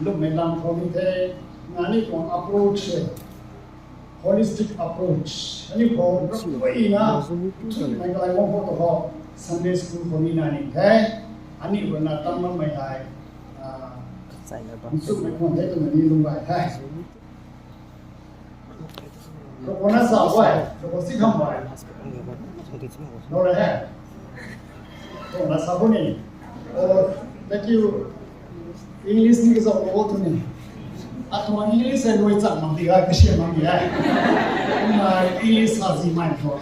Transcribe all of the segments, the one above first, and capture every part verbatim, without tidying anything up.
Lukme lang kau ni te, nani kong approach, holistic approach. Ani kau rap bai na, mai kalai mo ho to ho, Sunday school kau ni na ni te, ani gu na tam mai lai, ah, nsuk mai kong te to ni lung bai te. Rokona sa bai, rokona si kam bai. No le he. Rokona sa bo ni. Oh, thank you. English ni ke sa bo tu ni. A to English ai loi chak mang di ga ke sia mang di ga. Na English sa zi mai to.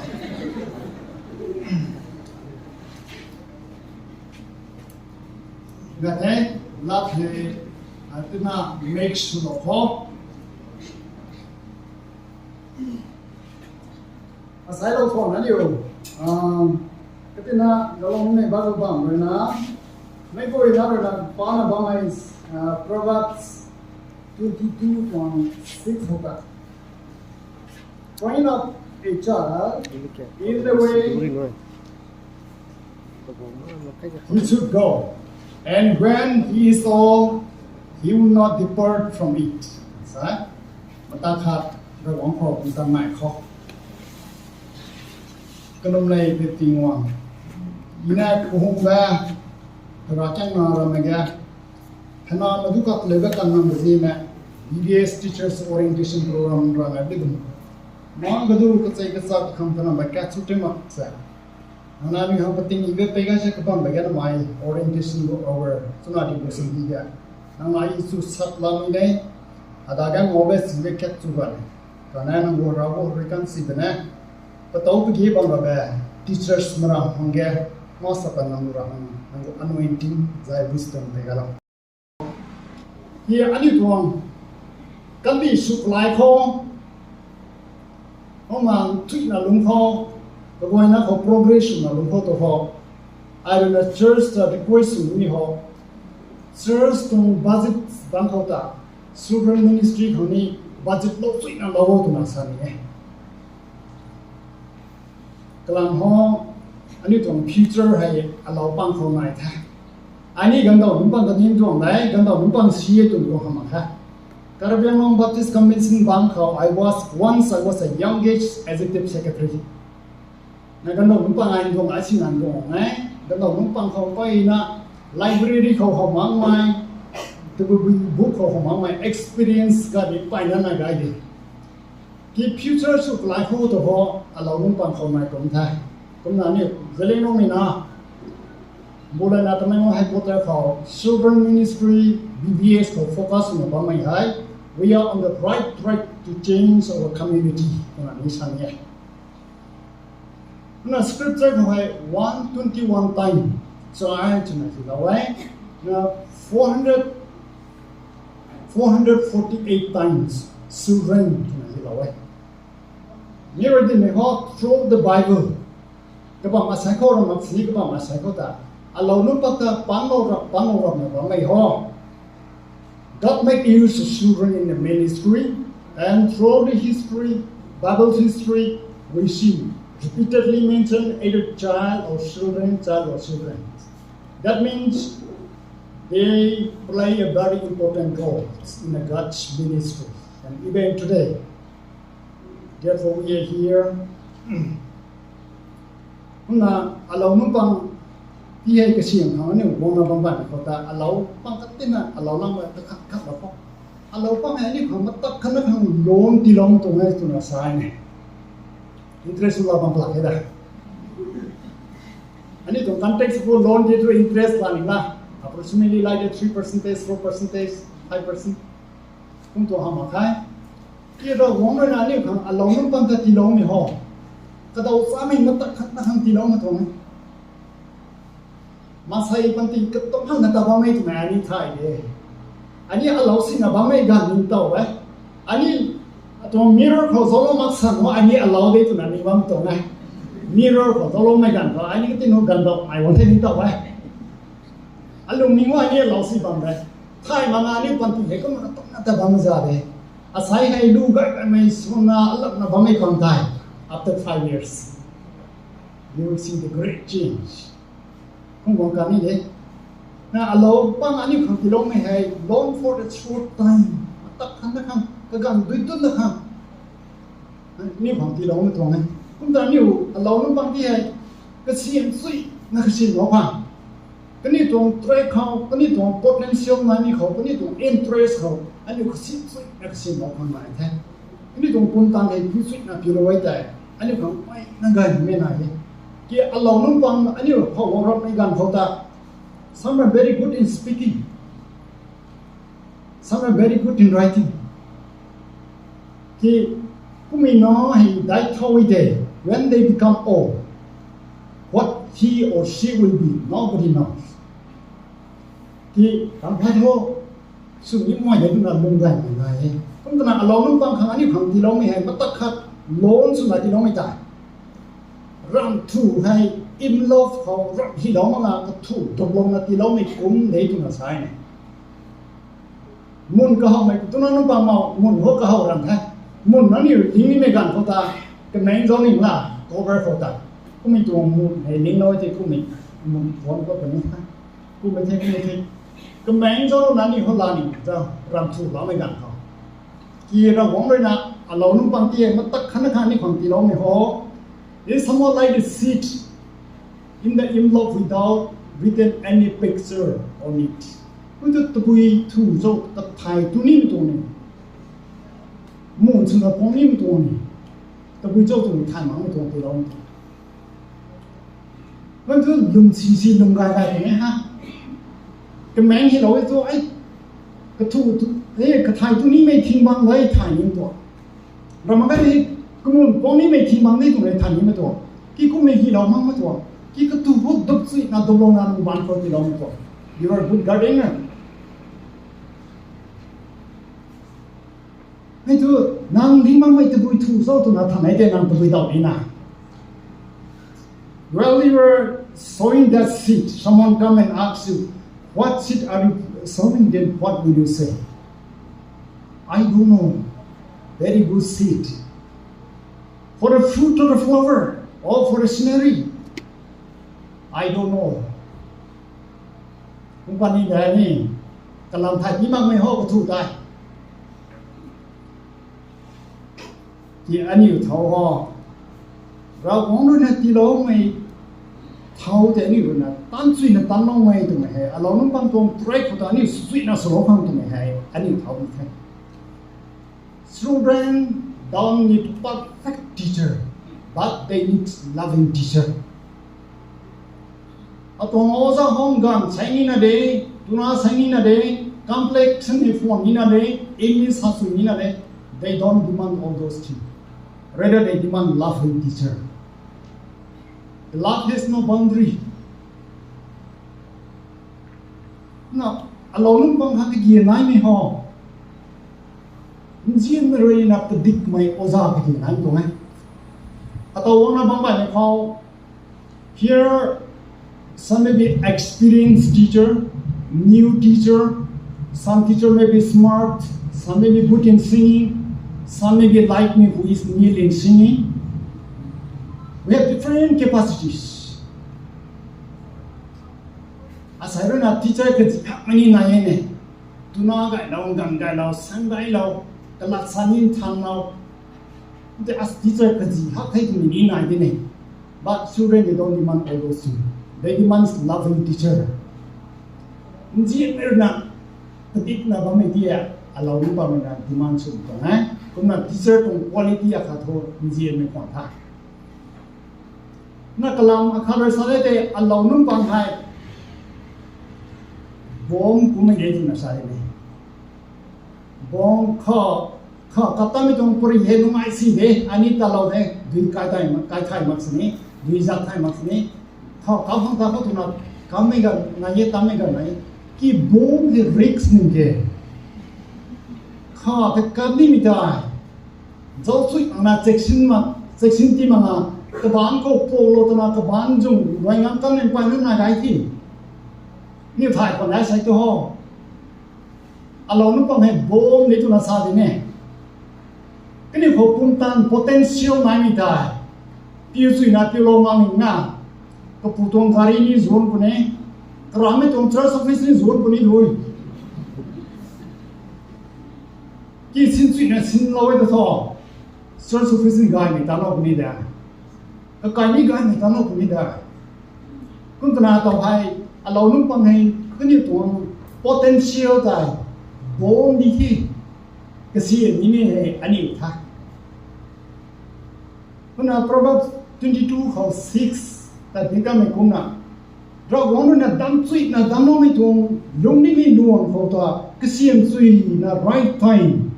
Gate, lap he, a, tina make sure of ho. A sai lo phone na liu. Um, katina galong ne ba lo bam re na. Mai ko ina re na pa na ba mai, uh, Proverbs twenty-two point six hoga. Train up a child in the way he should go, and when he is old, he will not depart from it. Sa, mata khat, Rawang kau, mata mai kau. Kelum lei pe Tingwang. Ina kuhung ba, Hera kiang na ramme ge. Hena me du kak leu ba kan nang be zi me, B B S Teachers Orientation Program ra ngai be dum. Mang ge du kachai kacha kam ka nang ba kat chu te mak se. Nang na mi hang pating ibe pei ga se kabam be ga na mai orientation go over. Chuna di go sim di ga. Nang na i chu sat la mi nei. Ada ga ngau be sim be kat chu ga nei. Kane nang gu Hera gu herikan si bene, petau pegi bam rabe, teachers meram hangge, masa pa nang gu ra hang, nang gu anointing, zai wisdom pe ga lau. Hi ani tuang, kandi suk lai kau, hong nang tui na lung kau, kaguai na kau progression na lung kau to kau. Ai runa church ta request ni hau. Church tung budget bang kau ta. Children ministry kau ni budget lau sui na lau tu na sa ni ne. Kalam hau, ani tuang future hai alau pang kau nai ta. Ani gandau nung pang ta ning tuang dai, gandau nung pang si ye tuang tuang hama ka. Karbi Anglong Baptist Convention bang kau, I was, once I was a young age executive secretary. Na gandau nung pang ai nung ai si nan nung ai, gandau nung pang kau pai na library kau hau mang mai, tebu book kau hau mang mai experience ga di pai na na gai di. Ki future su kelai hu to ho, alau nung pang kau mai kum thai. Kum na ni, zeling nung ni na, bulai na tamai nung headquarter kau, children ministry, B B S kau focus na ba mai hai, we are on the right track to change our community. Kum na ni san ye. Na scripture kau hai one twenty-one time. So ai chuna hi lau ai. Na four hundred, four hundred forty-eight times children chuna hi lau ai. Mirror di me ho through the Bible. Kaba ma sai kau ra ma si kaba ma sai kau ta. Alau nung pak ta pang lau ra, pang lau ra na ba mai ho. God make use of children in the ministry, and throughout the history, Bible's history, we see repeatedly mentioned either child or children, child or children. That means they play a very important role in the God's ministry. And even today, therefore we are here. Huna alau nung pang ti hai kesiang hang ne wang na bam ban ko ta alau pang ka tina alau lang ba ta kak kak ba ko. Alau pang hai ni khang matak kan na khang loan ti long tong hai tu na sai ne. Interest la bam plak hai da. Ani tong context ko loan di tu interest la ni la. Approximately like a three percentage, four percentage, five percent. Kum tu hama kai. Ki ra wang ra na ni khang alau nung pang ka ti long ni ho. Kadau sa mi matak kan na khang ti long ma tong. Masai panting ka tong hang na ta ba mai tu mai ani thai de. Ani alau si na ba mai gan ning tau ai. Ani ato mirror kau zolo mak san mo ani alau de tu na ni bam tong ai. Mirror kau zolo mai gan kau ani ka tin no gan dau mai wang te ning tau ai. Alung ning wa ani alau si bam de. Thai ma na ani panting he ko ma tong na ta bam za de. Asai hai lu gai gai mai suna alap na bam mai kang tai. After five years, you will see the great change. Hung wang kami de. Na alau pang anui khang tilau mei hei, long for a short time. Matak kan da kan, kagang dui dun da kan. Anui khang tilau mei tuang e. Kum ta anui alau nung pang di hei, kesiam sui na kesiam lau kan. Kani tuang track kau, kani tuang potential na ni kau, kani tuang interest kau, anui kesiam sui na kesiam lau kan lai the. Anui tuang pum tang hei pi sui na pi lau ai tai. Anui khang mai na gai me na he. Ki alau nung pang anui kau lau rap mei gan kau ta. Some are very good in speaking. Some are very good in writing. Ki, kumi na he die thau i de, when they become old, what he or she will be, nobody knows. Ki, kam phat ho, su ni mai de na lung gai mai na he. Kum ta na alau nung pang khang anui khang tilau mei hei, matak khat, lon su na tilau mei tai. Ram thu hei, im love kau, ram hi lau ma nga, ka thu, dok lau na tilau mei kum lei tu na sai ne. Mun kahau mei, tu na nung pang mau, mun ho kahau ram he. Mun na ni ring ni mei gan kau ta, kemeng zau ning la, cover kau ta. Kumi tuang mun, hei ning lau te kumi, mun phone kau kami ha. Kumi te, kumi te. Kemeng zau na ni ho la ni, ta, ram thu lau mei gan kau. Ki ra wang rui na, alau nung pang ti, matak kan na kan ni khang tilau mei ho. Is somewhat like a seed in the imlok without written any picture on it. Kutu tabui thu zau kathai tu ni mei tuang ni. Mun chu na pong ni mei tuang ni. Tabui zau tu ni thai mang mei tuang tilau mei tuang. Wang tu lum chi chi lum gai gai ne ha. Kemeng hi lau e tu ai. Kathu tu, eh, kathai tu ni mei ting bang gai thai ni mei tuang. Ram gai ni, kumun pong ni mei ting bang ni tu mei thai ni mei tuang. Ki kum mei hi lau mang mei tuang. Ki katu hu dup chi na dup lau na nung ban kau tilau mei tuang. You are a good gardener. Mei tu, nang di mang mei tabui thu zau tu na thang ai de nang tabui dau ni na. While you are sowing that seed, someone come and ask you, "What seed are you sowing? Then what will you say?" "I don't know." Very good seed. For a fruit or a flower, or for a scenery, I don't know. Company da ni, kalam thai di mak mei ho kathu tai. Ki anui thau ho. Rau kong rui na tilau mei thau te anui rui na tan chui na tan lau mei tu mei hei. Alau nung pang tuang try kau ta anui sui na solo kang tu mei hei. Anui thau mei hei. Children don't need perfect teacher, but they need loving teacher. Atong oza hong gan sai ni na de, tuna sai ni na de, complex ni phone ni na de, English ha sui ni na de, they don't demand all those things. Rather, they demand loving teacher. Love has no boundary. Na, alau nung pang ha kegi nai mei ho. Nzin rui na pedik mei oza kegi nai mei tong ai. Atau wang na bang bai mei kau. Here, some may be experienced teacher, new teacher, some teacher may be smart, some may be good in singing, some may be like me who is nil in singing. We have different capacities. Asai rui na teacher kezi kak mani na ye ne. Tuna gai lau, nggam gai lau, sang gai lau, kalak sa ni ntan lau. Te as teacher kezi hak thai tu ni nai de ne. But children, they don't demand all those things. They demand loving teacher. Nzin rui na, pedik na bam mei di a, alau nung bam mei na demand su tong ai. Kumna teacher tong quality a khat ho, nzin mei kuang tha. Na kalam a khat rui sa le te alau nung bam hai. Bom kum mei de di na sa le ne. Bom kha, kha kata mi tong puri he nung ai si de, ani ta lau de, dui kai tai ma, kai thai mak sini, dui zak thai mak sini. Kha ka hang ta kha tu na, ka mei ga na ye, ta mei ga na ye. Ki bom he risk ning ke. Kha te ka ni mi tai. Zau sui ang na section ma, section ti ma nga, kaban kau polo tana kaban zung, roi ngam kan nen pai na na gai ti. Ni thai pa na sai to ho. Alau nu pang he bom ni tu na sa di ne. Kini kau pum tan potential nai mi tai. Piu sui na piu lo ma ning na. Kapu tuang gari ni zun ku ne. Kerame tuang church office ni zun puni lui. Ki sin chui na sin lau de to. Church office ni gai ni ta lau puni de. Kakai ni gai ni ta lau puni de. Kum tena tau hai, alau nung pang hai, kuni tuang potential tai, bom di ki, kasi ni ni hai, ani ta. Kuna Proverbs twenty-two khau six, ta tingka me kumna. Rawang na dam chui na dam lo mi tuang, lung ni mi luang khau ta, kasiam chui na right time.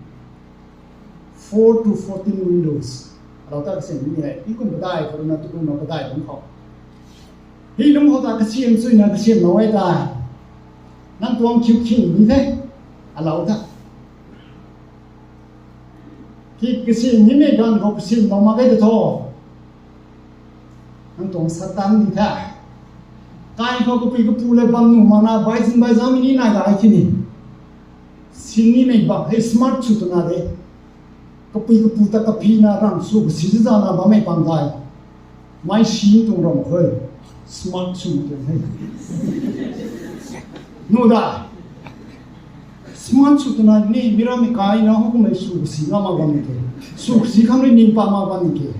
Four to fourteen windows. Alau ta kasiam ni hai, i kum bedai, khau na tu kum na bedai lung khau. Hi lung khau ta kasiam chui na kasiam lo ai ta. Nang tuang kiu king ni te. Alau ta. Ki kesi ni mei gan kau kesi lau ma gai de to. Nang tuang Satan ni ta. Kai kau kapui kapu le bam nu ma na bai zin bai zam ni nai ga ai kini. Sini mei ba, he smart chu tu na de. Kapui kapu ta kapi na rang su kesi zi za na ba mei pang dai. Mai si tung rong khoi, smart su tu he. Nu da. Smart su tu na ni, mira mi kai na ho kumei su si na ma ba ni ke. Su si kam ri ning pa ma ba ni ke.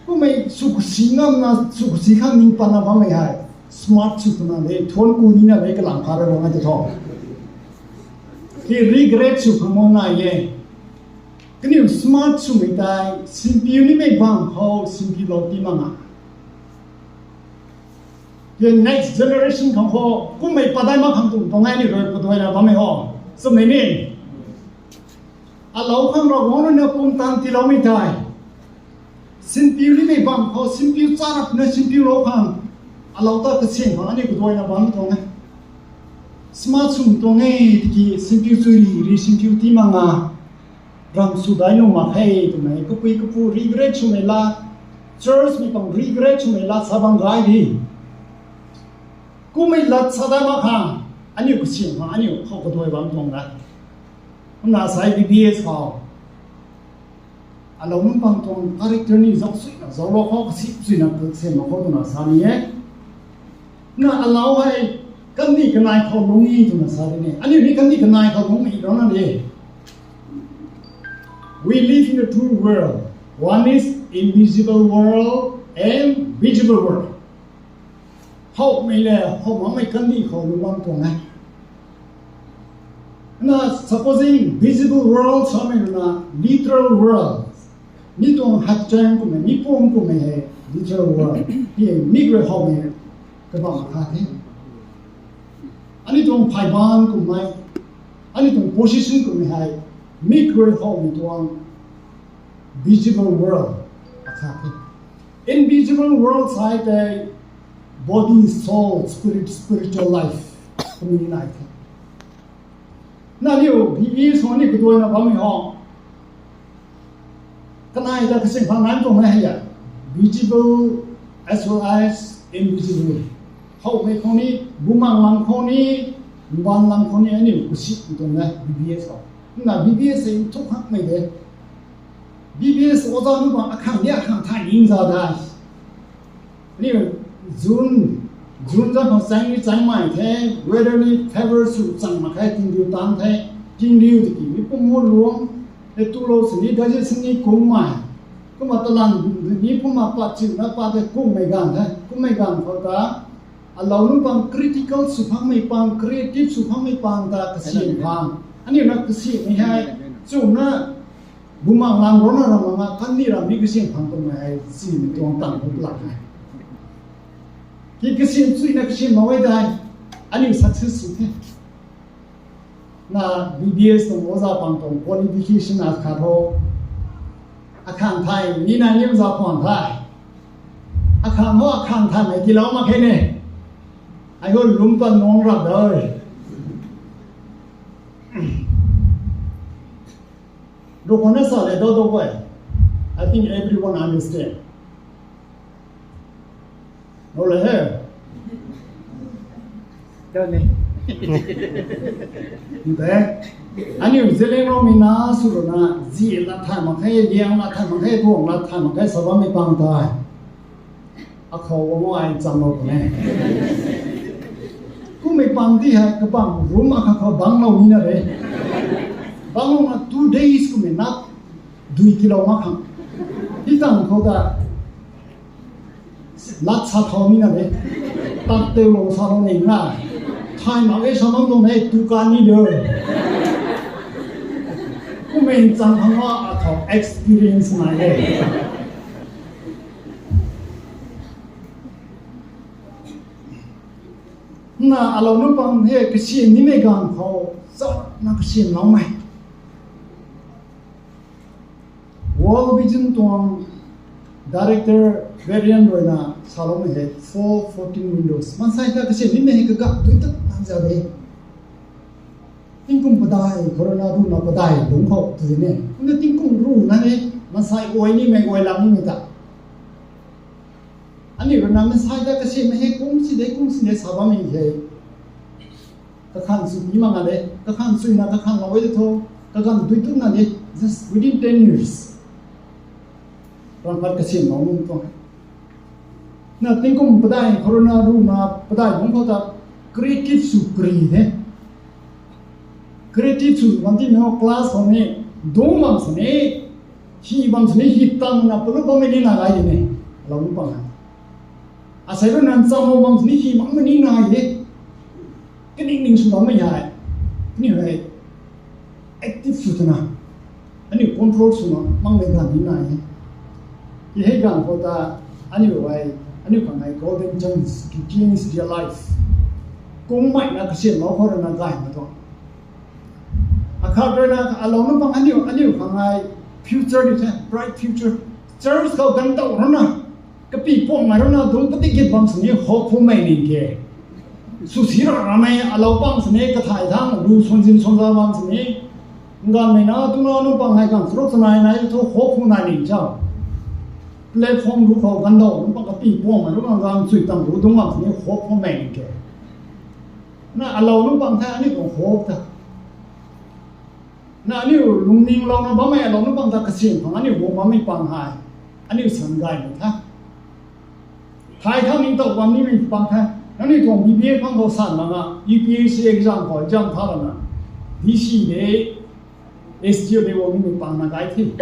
Kumei su si na na su si kam ning pa na ba mei hai. Smart su tu na de, thon ku ni na de ka lang pa re ba ma de to. Ki regret su pa mo na ye. Kaniu smart su mei tai, simpiu ni mei bang hau, simpiu lau ti ma nga. Ye next generation khang ho, kum mei pa dai ma khang tung, tung ai ni roi pa doi na ba mei ho. Sum mei ni. Alau khang ra wang na pum tan ti lau mei tai. Simpiu ni mei bang hau, simpiu charap na simpiu lau khang. Alau ta kesiang khang, ani pa doi na ba mei tung ai. Smart su tung ai, tiki simpiu chui ri, ri simpiu ti ma nga. Ram su dai nu ma hei, tu mei, kapui kapu regret su mei la, church mi pang regret su mei la, sa bang gai di. Ku mei la sa dai ma khang, aniu kesiang ma, aniu kau ka doi bam tuang da. Kum na sai B B S kau. Alau nung pang tuang character ni zau sui na, zau lo kau kasi sui na, kasi ma kau tu na sa ni e. Na alau hai, kami kanai kau lung i tu na sa ni e. Aniu ni kami kanai kau lung i rau na ni e. We live in a two world. One is invisible world and visible world. Hau mei le, hau ma mei kami kau lung bam tuang e. Na supposing visible world sa mei na literal world. Mi tuang hakchang ku mei, mi pum ku mei he literal world. He mi gre hau mei ke bam kha the. Ani tuang phaiban ku mei, ani tuang position ku mei hai, mi gre hau mei tuang visible world. Akha the. Invisible world sai te body, soul, spirit, spiritual life. Kami ni nai the. Na liu, B B S hong ni kedoi na bam mi hong. Kanai da kesiang pa nai tong na he ya. Visible as well as invisible. Hau mei khong ni, bumang lang khong ni, mban lang khong ni, ani kusi tong na B B S hong. Na B B S e tuk hak mei de. B B S oza nu ba akhang ni akhang thai ning za da. Ni June, June za hong sang ni chang mai the, weather ni favor su chang ma kai ting diu tang the, ting diu diki, mi pum mo luang, e tu lo si ni, da je si ni kung mai. Kuma talan, ni pum ma pa chiu na pa de kung mei gan the, kung mei gan kau ta, alau nu pang critical su phang mei pang, creative su phang mei pang ta kasi phang. Ani na kasi mei hai, chu na, Bumang lang rona rang manga kan ni ram mi kesiang phang tung mai ai, si mi tuang tang gu lak ai. Ki kesiang sui na kesiang ma wai dai, ani success su the. Na B B S tong oza pang tong qualification a kha tho. A khang thai, ni na ni za pang thai. A khang ho, a khang thai mai ki lau ma khe ne. Ai ho lum pan nong rap dai. Rokone sa le do do wai. I think everyone understand. No le he. Tau ne. Nde. Ani uze le no mi na su ro na zi la tha ma kai, liang la tha ma kai, gong la tha ma kai, sa ba mi pang tai. A khau wa mo ai chang lo ne. Mei pang di hai kebang room a kaka bang lau mina lei. Bang lau na two days ku me na dui kilo ma kang. Hi tang kau da lat sa thau mina lei. Tak teu lo sa lo nei na. Thai ma ge sa mang lo nei tu ka ni de. Ku me chang hang a thau experience na lei. Na alau nu pang he kasi ni me gan khau sa na kasi nau mai. World Vision tuang director Varian roi na salom he four fourteen windows. Man sai ta kasi ni me he kagak dui tak nang ja de. Tingkum pedai, corona du na pedai lung khau tu ne. Kune tingkum ru na ne, man sai oi ni me oi lam ni me ta. Ani runa me sai da kasi me he kum si de, kum si de sa ba mi he. Kakhan su ni ma nga de, kakhan su na kakhan la wei de to, kakhan dui tu na de, just within ten years. Rangkat kasi ma mung to. Na tingkum pedai, corona du na pedai mung khau ta creative su kri de. Creative su bam ti me class khau ni, dong bam su ni, hi bam su ni, hi tang na pelu bam me ni na gai de ne, alau nu pang ha. A sai ru nan chang mo bam su ni hi mang me ni na ye. Kening ning su bam me ya. Ni hai active su tena. Ani control su ma mang me ga ni na ye. Ye he gang khau ta ani wai ani kang ai golden chance to change their life. Kung mai na kasi lau khau na gai ma to. A kha ru na alau nu pang ani ani kang ai future ni se bright future. Church khau gan tau ru na. Kapi pong mai runa dum pati git bam sini hopeful mai ning ke. Su si ra ra mai alau pang sini kathai thang lu sun zin sun za bam sini. Ngam mai na tu na nu pang hai kan srok sanai nai tu hopeful nai ning chau. Platform lu khau gan dau nu pang kapi pong mai runa ngam sui tang lu dum bam sini hopeful mai ning ke. Na alau nu pang thai ani kong hope ta. Na aniu lungning lau na bam mai alau nu pang ta kasing pang aniu bung bam mi pang hai. Aniu san gai mi ta. Thai thang ning tau bam ni mi pang ta. Aniu tuang B B A pang kau san bam a, U P S C exam kau exam tha bam na. D C de, S D O de wang ni mi pang na gai thi.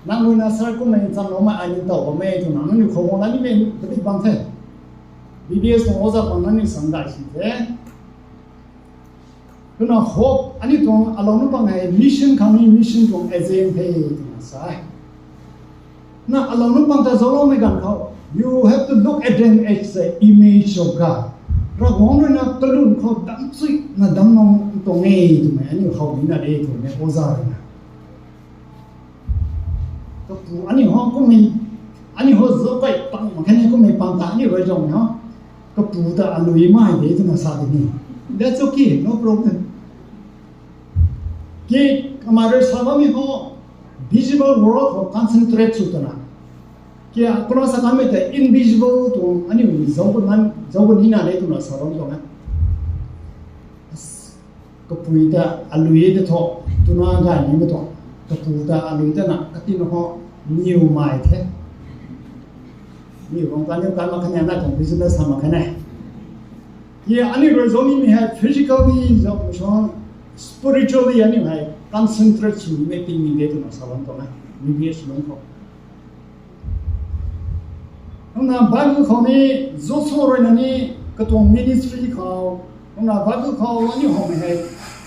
Nang lui na sar ku mei chang lau mai ai ning tau bam mei tu na aniu kau wang na ni mei bedik bam the. B B S tuang oza pang na ni san gai si the. Tuna hope, ani tuang alau nu pang hai mission kang ni mission tuang agent hei tuna sai. Na alau nu pang ta zau lau mei gan kau, you have to look at them as the image of God. Rawang rui na kalun kau dam chui na dam nang tong e tu mei, ani hau ni na de tu mei oza rui na. Kapu ani hang ku mei, ani hang zau kai pang ma kane ku mei pang ta ani rui zau mei ha. Kapu ta alui mai de tu na sa de ni. That's okay, no problem. Ke kamare sa ba mi ho visible world ho concentrate su tana. Ke akuna sa kame te invisible tu ani zau ku nan zau ku ni na de tu na sa ram tu na. Kapui ta alui de tho, tuna gai ni me tho. Kapu ta alui ta na, kati na ho, niu mai the. Niu kong ka niu ka ma kane na kong business ha ma kane. Ye ani rui zau ni mi hai physically zau so spiritually ani hai concentrate su ni me ting ni de tuna sa lam to na. Ni bi su lam to. Nang na Bible khau ni, Joshua rui na ni, katuang ministry khau, nang na Bible khau ani hau me hai,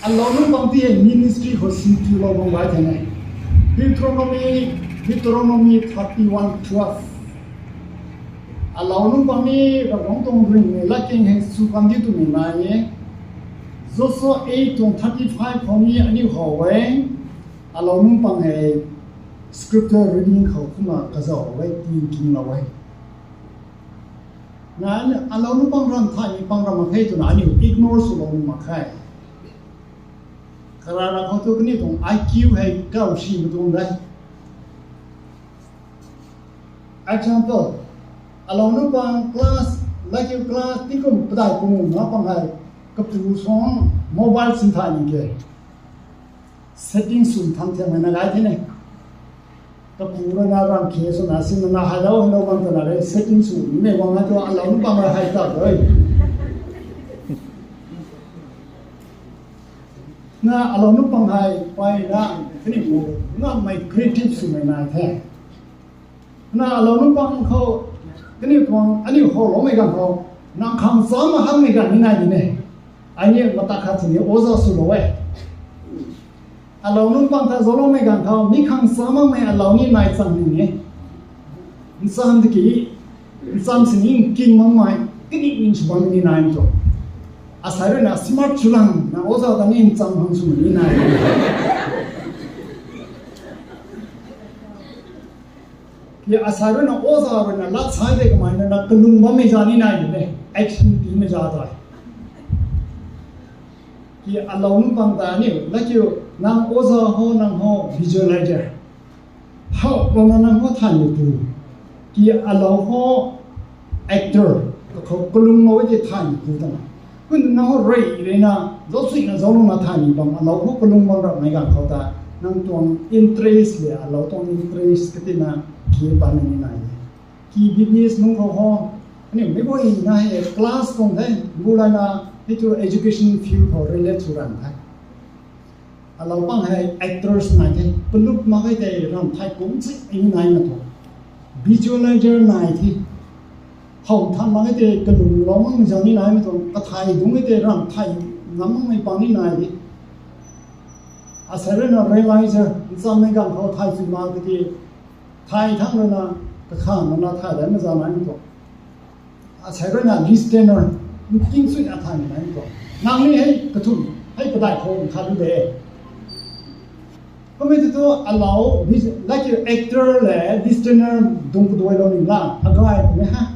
alau nu bam ti hai ministry khau sintu lau bam bai thene. Deuteronomy, Deuteronomy thirty-one twelve. Alau nu bam ni, Ravguangc tuang ring me laking hai su bam di tu me na ye. Joshua eight tuang thirty-five khau ni ani hau wai. Alau nu bam hai, scripture reading khau kuma kazau wai, thinking lau wai. Na, alau nu bam ram thai ni bam ram ma khai tu na, ani ignore su lau nu ma khai. Karana khau tu kani tuang I Q hai kau si me tuang dai. Example, alau nu bam class, like you class, tingkum pedai kum na bam hai, kapu song mobile sin thai ni ke. Setting sum thang thang mai na gai thene. Kapu ra na rang ke so na sim na hai lau, lau bam ta na re, setting sum ni me wang na tu alau nu bam ra hai ta doi. Na alau nupang hai pai na, keni pu, na mai creative su mai na the. Na alau nupang kau, keni puang, ani hau lo mai gang kau, nang khang sa ma hang mai gang ni nai ni ne. Ai ni mata khat ni oza su lo e. Alau nupang ta zo lo mai gang kau, ni khang sa ma mai alau ni nai chang ni ne. Nsam de ki, nsam si ni king mang mai, keni ning su bam ni nai to. Asai rui na smart chulang, na oza ta ni nsam hang su ni nai. Ki asai rui na oza rui na lat sai de kemai na kelung bam mei za ni nai de, action pi mei za ta. Ki alau nupang ta ni, lakiu, nang oza ho, nang ho visualizer. Hau, bam na nang ho than ni pu. Ki alau ho actor, kau kelung lo de than ni pu ta na. Kun nang ho rei rei na, zau sui na zau lu na than ni bam, alau ho kelung bam ra mai gang kau ta. Nang tuang interest le, alau tuang interest keti na, ki pa ni nai. Ki B B S nung kau ho, ani mei boi na he class kong de, bu lai na, hitu education field kau relate chu ran thai. Alau pang hai actors nai the, pelup mak gai te ram thai kum chi i nai ma to. Visualizer nai the. Hau than mak gai te kelung lau mang zang ni nai ma to, kathai dung gai te ram thai ngam mang mai pang ni nai de. Asai rui na realizer, nsam mai gang kau thai sui mak te ki, thai thang rui na, kakhang na thai de ma za nai ma to. Asai rui na listener, nking sui na thai ni nai ma to. Nang ni hei kathum, hei pedai kau nkha du de. Kame tu tu alau, like actor le listener dung kedoi lau ni la, agai me ha.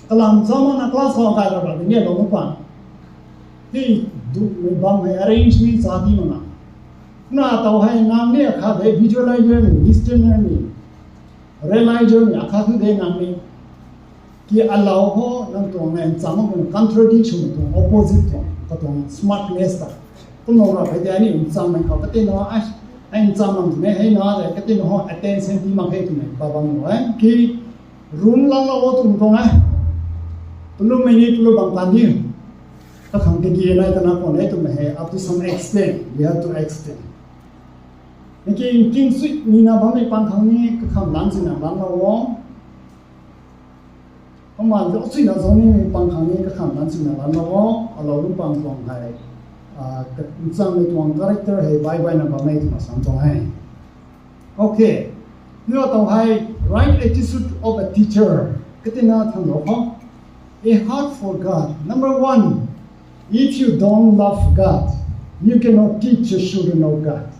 Kalam sa ma na class hall kai ra ba ni lau pa. Hi du me bam me arrangement sa di ma na. Na tau hai nang ni akha de visualizer ni, listener ni, realizer ni akha tu de nang ni. Ki alau ho nang tuang ne ncham ma contradiction tuang opposite tuang, ka tuang smartness ta. Kum nau ra pe de ani ncham mai kau kate no ai, ai ncham mang ne hei na de kate no ho attention di mak hei tu ne ba bam no ai. Ki room lang la wo tum tuang ai. Pelu mei ni pelu bang tan di. Kakhang ke gi nai ta na kau ne tu me hei up to some extent, we have to extend. Niki nking sui ni na bam mei pang khang ni kakhang lan si na bam la wo. Ama zau sui na zau ni mei pang khang ni kakhang lan si na bam la wo. Alau lu pang tuang hai. Ah, ka, ncham mei tuang character hei bai bai na bam mei tu ma sam tuang hai. Okay. Nua tau hai right attitude of a teacher. Kete na thang lo ho. A heart for God. Number one, if you don't love God, you cannot teach the children of God.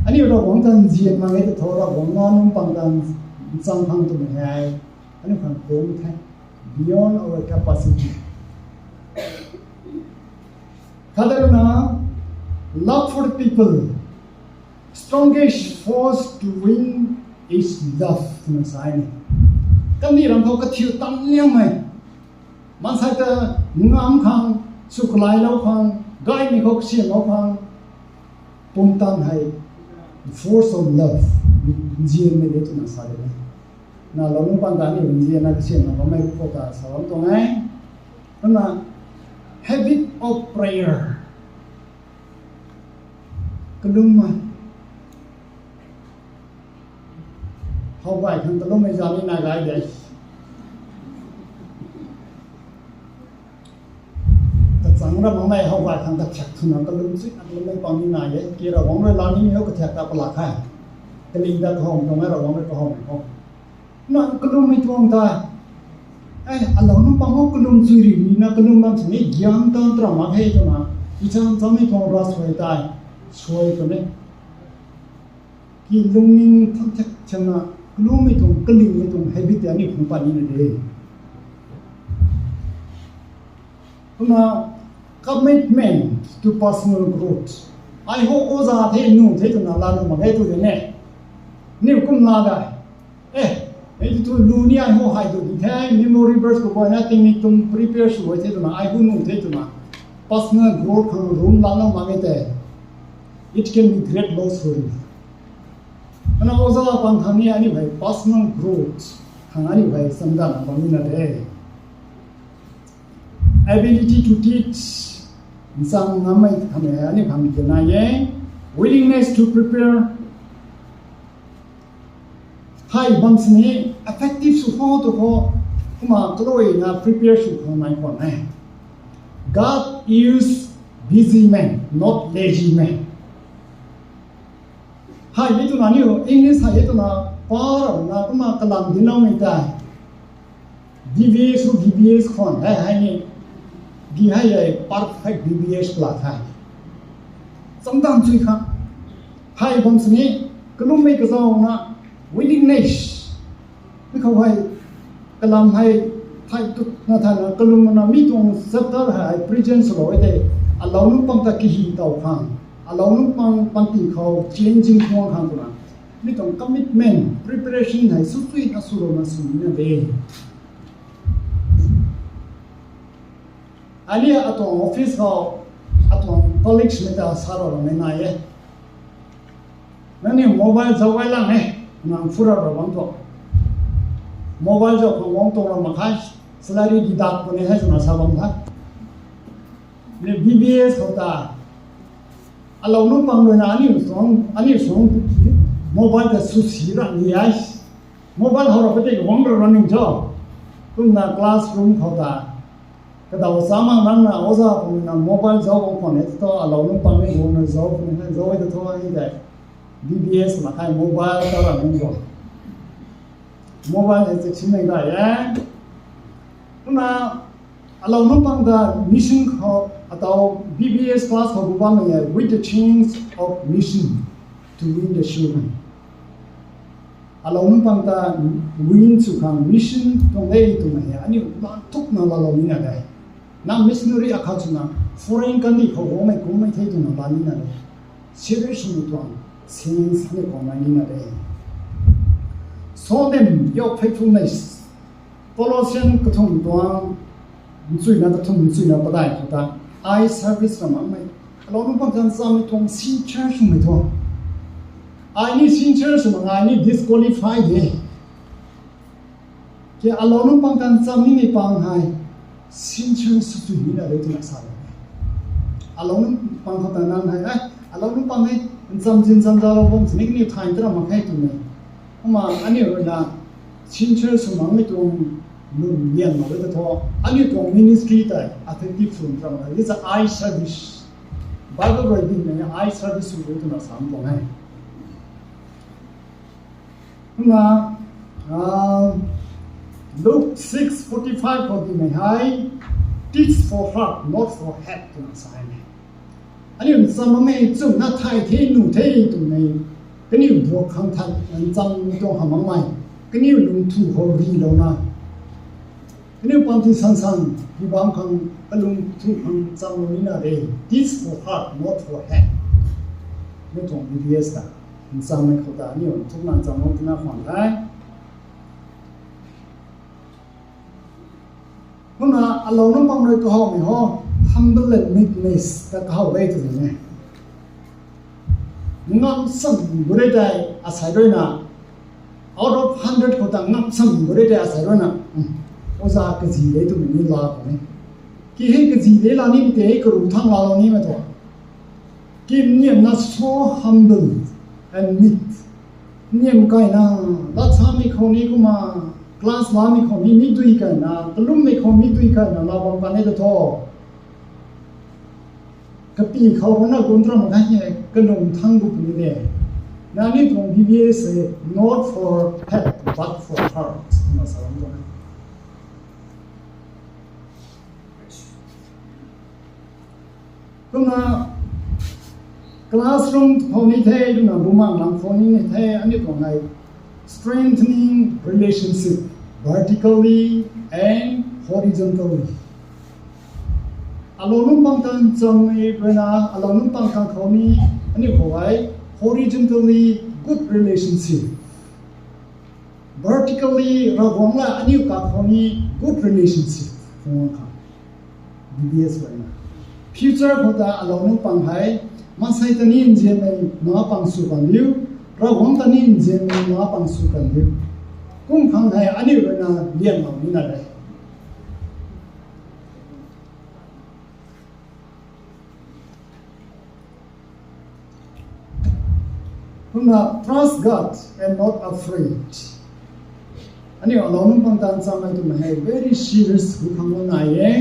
Ani Rawang tan zien mang e te thau Rawang na nung pang tan chang hang tu me hai. Ani kan kong the beyond our capacity. Kaderna love for the people. Strongest force to win is love. Tuna sai ni. Kani ram kau kathiu tam liang mai. Mansai ta ngam khang, suklai lau khang, gai ni kau kasian lau khang. Pumtan hai force of love. Nzien me de tuna sai ni. Na lau nung pang ta ni nzien na kasian na ba mai kau ta sa lam tong ai. Tuna habit of prayer. Kelum mai. Hau gai khang kelum mai zani na gai de. Kachang ra mang mai hau gai khang kachak thuna kelum sui na kelum mai pang ni na ye. Ki Rawang re la ni mi hau kachak ta pela kai. Keling da kahom dong ai Rawang re kahom ho. Na kelum mi tuang ta. Ai, alau nung pang ho kelum chui ri ni na kelum bam sini giang ta tra ma hei tu na. Ichang chang mi tuang ra suai tai. Suai tu ne. Ki lungning thang thak chang na kelum mi tuang keling mi tuang habit ya ni kung pa ni ne de. Tuna commitment to personal growth. Ai ho oza the nu the tuna la nu ma gai tu de ne. Ni kum la da. Eh, ei tu lu ni ai ho hai tu di the memory verse ko koi na ting ni tum prepare su wai the tuna ai hu nu the tuna. Personal growth khang room la nu ma gai te. It can be great loss for you. Ana oza pang khang ni ani bai personal growth khang ani bai samda na bam ni na de. Ability to teach Nsang namai kame ani kam kena ye, willingness to prepare. Hai bam sini effective su ho to ho, kuma keloi na prepare su ho mai ko ne. God use busy men, not lazy men. Hai ye tu na niu, English hai ye tu na, pa ra na, kuma kalam di nau mei ta. B B S u B B S kon, hai, hai ni, di hai ye perfect B B S kela hai. Samdang chui ka. Hai bam sini, kelum mei kezau na, willingness. Ni kau hai, kalam hai, hai tu na tha na, kelum na mi tuang chapter hai, present lo de, alau nu pang ta kihi tau kang, alau nu pang pang ti kau, changing tuang kang tu na. Mi tuang commitment, preparation hai, su chui na su lo na su ni na de. Ani atuang office kau, atuang colleagues me ta sa ra me na ye. Nani mobile zau gai lang e, nang fura ra bam to. Mobile zau kang wang to ra makai, salary deduct ko ne hai suna sa bam ta. Ni B B S kau ta. Alau nu pang lu na ani song, ani song mobile ta su si ra ni ai. Mobile hau ra pete wang ra running jo. Kum na classroom kau ta. Kedau sa mang rang na oza pung na mobile zau wang pang ne to alau nu pang ne wang na zau pung ne zau de to ai de. B B S ma kai mobile ta ra nung zau. Mobile he check sin mei da ye. Kuna alau nu pang da mission kau atau B B S class kau bu ba mei ye with the change of mission to win the children. Alau nu pang ta win su kang mission tong lei tu mei ye. Ani lan tuk na la lau ni na dai. Na missionary a kachuna foreign country kau go mai kum mai thei tuna ba ni na de. Serious ni tuang, sins ni kau mai ni na de. So then, your faithfulness. Colossian kethum tuang, nchuina kethum nchuina padai kau ta. Ai service ra mang mai. Alau nu pang tan sa mai tuang sin church mai tuang. Ai ni sin church mang ai ni disqualify de. Ke alau nu pang tan cham ni ni pang hai, sin church su tui ni na de tu na sa le. Alau nu pang kau ta nang hai, ai, alau nu pang hai, ncham jin cham da lau bom sini ni thai tra ma kai tu ne. Kuma ani ro na, sin church su mang mi tu nun lian ma de to, ani tu ministry ta, effective su tra ma, this is eye service. Bible reading ne eye service su tu na sa pang hai. Na, ah, Luke six forty-five kau di mei hai, teach for heart, not for head, tu na sa hai ne. Ani ncham mei chum na thai thei nu thei tu mei, kaniu buak khang thai ncham tu ha mang mai, kaniu lung tu ho ri lau na. Kaniu pang ti sang sang, di bam khang, kalung tu khang cham lau ni na de, teach for heart, not for head. Ne tuang B B S ta, ncham mei kau ta, niu tu na cham lau ti na khang kai. Kuna alau nu pang rei tu hau mei ho, humble and meekness, ta ka hau lei tu ne. Ngam sam gu rei dai a sai roi na, out of hundred kau ta ngam sam gu rei dai a sai roi na, hmm, oza kezi lei tu mei ni la kau ne. Ki he kezi lei la ni mi te he keru thang la lau ni me to. Ki niam na so humble and meek. Niam kai na, la cha mi kau ni kuma, class la mi kau ni mi dui kai na, kelum mi kau mi dui kai na, la bam ka ne de to. Kapi kau ro na gun tra ma kai he, kelum thang gu pu ni de. Na ni tuang B B S se, not for head, but for heart. Na sa lam to. Tuna classroom phone ni thei, tuna bumang lang phone ni thei, ani tuang ai strengthening relationship vertically and horizontally. Alau nung pang tan chang ni bena, alau nung pang tan phone ni, ani phone ai horizontally good relationship. Vertically, Ravguangc la anui ka khau ni good relationship, Ravguangc ka. B B S wai na. Future khau ta alau nung pang hai, masai ta ni nziemmei ma pang su kan liu, Ravguangc ta ni nziemmei ma pang su kan liu. Kum khang hai anui rui na lian lau ni na lei. Kumna trust God and not afraid. Anui alau nung pang tan chang ai tu me hei very serious gu khang gu nai e,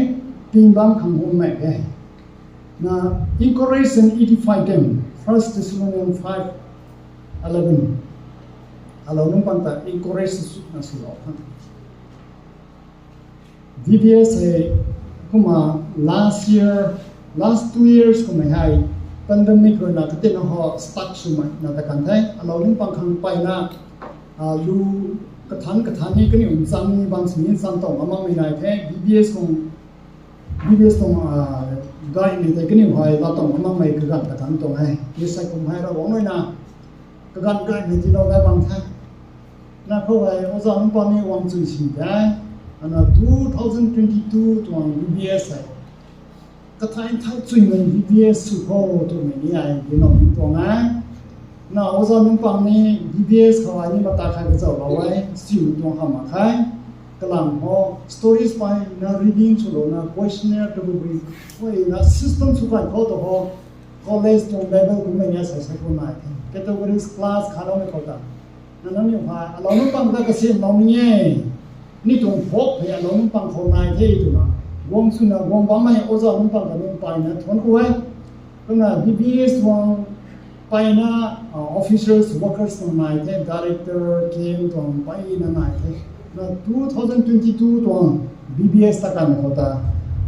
ping bam khang gu me e. Na encourage and edify them. First Thessalonians five eleven. Alau nung pang ta encourage su na su lau khang. V B S hei kuma last year, last two years kum hei pandemic rui na kete na ho stuck su mai na ta kan thei. Alau nung pang khang pai na, a, lu kathan kathan ni kani um chang ni bang sini chang tong amang mei nai the. V B S kung, V B S kung, a, gai ni te kani hai la tong amang mei kagan kathan tong hei. Ni sai kum hei ra wang rui na kagan gai ni ti lau dai bang the. Na kau hei oza nung pang ni wang chui si de. Ana two thousand twenty-two tuang V B S hei kathai thai chui mei V B S su kau tu mei ni ai di nau ni tuang ai. Na oza nung pang ni V B S kau ai ni mata kai kechau lau ai, siu tuang ha ma kai. Kalam ho stories pai na reading chu lo na questionnaire tu bu pai na system chu kai kau tu ho college tuang level kum mei ni sai sai ku nai. Categories class kha lau mei kau ta. Na nang ni ha alau nung pang ta kasi lau mei e. Ni tuang hok hei alau nung pang kau nai the tu na. Guang su na guang bam mai oza nung pang ta nung pai na tuan ku ai. Kuna V B S tuang pai na, a, officers, workers tuang nai the, director, K M tuang pai na nai the. Na two thousand twenty-two tuang V B S ta kan kau ta.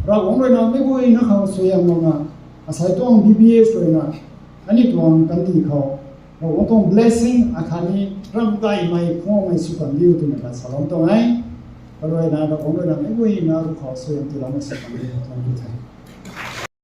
Ra wang rui na mei bui na kau sui yang na. Asai tuang V B S rui na. Ani tuang kan di kau. Ra wang tuang blessing a kani ram gai mai kau mai su kan diu tu me ka salam tuang ai. Ka rui na ra wang rui na mei bui na ru kau sui yang tu lam mai su kan diu tuang di the.